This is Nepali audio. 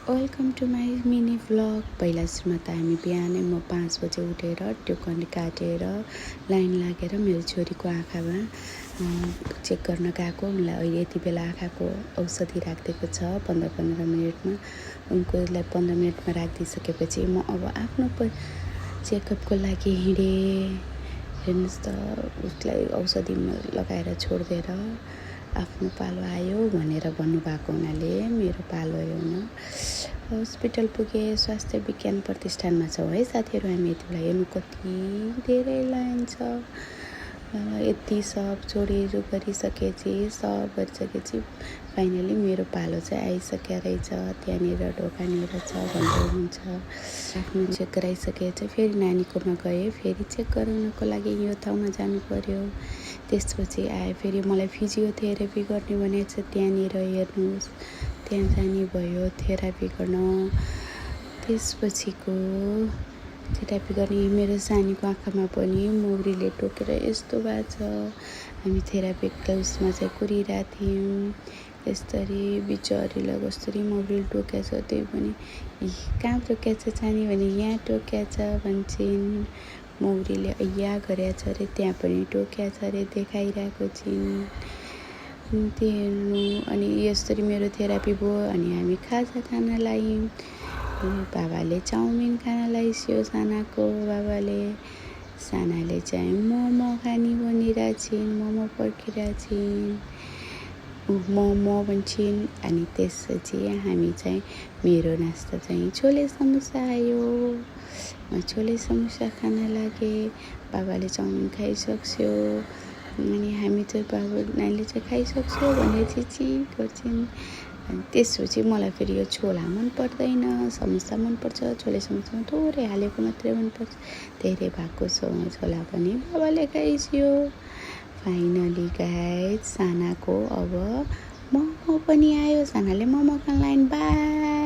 Welcome to my mini vlog. पहिला सुरुमा त हामी बिहानै म 5 बजे उठेर ट्युकन काटेर लाइन लागेर मेरो छोरीको आँखामा चेक गर्न गएको। उनलाई अहिले यति बेला आँखाको औषधि राखिदिएको छ 15-15 मिनटमा। उनकोलाई 15 मिनटमा राखिदिइसकेपछि म अब आफ्नो चेकअपको लागि हिँडेँ। हेर्नुहोस् त, उसलाई औषधि लगाएर छोडिदिएर आफ्नो पालो आयो भनेर भन्नुभएको हुनाले मेरो पालो आउन हस्पिटल पुगे। स्वास्थ्य विज्ञान प्रतिष्ठानमा छौँ है साथीहरू। हामी यति बेला हेर्नु कति धेरै लाइन छ। यति सब छोरीहरू गरिसकेपछि फाइनली मेरो पालो चाहिँ आइसकेको रहेछ। त्यहाँनिर ढोकानिर छ भन्दै हुन्छ। आफ्नो चेक गराइसकेपछि फेरि नानीकोमा गएँ। फेरि चेक गराउनको लागि यो ठाउँमा जानु पर्यो। त्यसपछि आएँ। फेरि मलाई फिजियोथेरापी गर्ने भनेको छ। त्यहाँनिर हेर्नुहोस्, त्यहाँ जाने भयो थेरापी गर्न। त्यसपछिको थेरापी गर्ने मेरो सानीको आँखामा पनि मौरीले टोकेर यस्तो भएको छ। हामी थेरापीको उसमा चाहिँ कुरिरहेको थियौँ। यस्तरी बिचरीलाई कसरी मौरीले टोकेको छ, त्यही पनि कहाँ टोकेको छ जाने भने यहाँ टोकेको छ भन्छन्। मौरीले अय्या गरेको छ अरे, त्यहाँ पनि टोकेको छ अरे, देखाइरहेको छिन्। त्यो हेर्नु। अनि यसरी मेरो थेरापी भयो। अनि हामी खाजा खान लायौँ। बाबाले चाउमिन खान लाइस्यो सानाको बाबाले। सानाले चाहिँ मोमो खाने भनिरहेछिन्, मोमो पर्खिरहेछिन्, मोमो भन्छन्। अनि त्यसपछि हामी चाहिँ मेरो नास्ता चाहिँ छोले समोसा आयो। म छोले समोसा खान लागेँ। बाबाले चाउमिन खाइसक्यो। अनि हामी चाहिँ बाबा नानीले चाहिँ खाइसक्यो भनेर चिची गर्छन्। अनि त्यसपछि मलाई फेरि यो छोला मन पर्दैन, समोसा मनपर्छ। छोले समोसामा थोरै हालेको मात्रै मनपर्छ। धेरै भएको छोला पनि बाबाले खाइस्यो। फाइनली गाइस सानाको अब मोमो पनि आयो। सानाले मोमो खान लाइन बाई।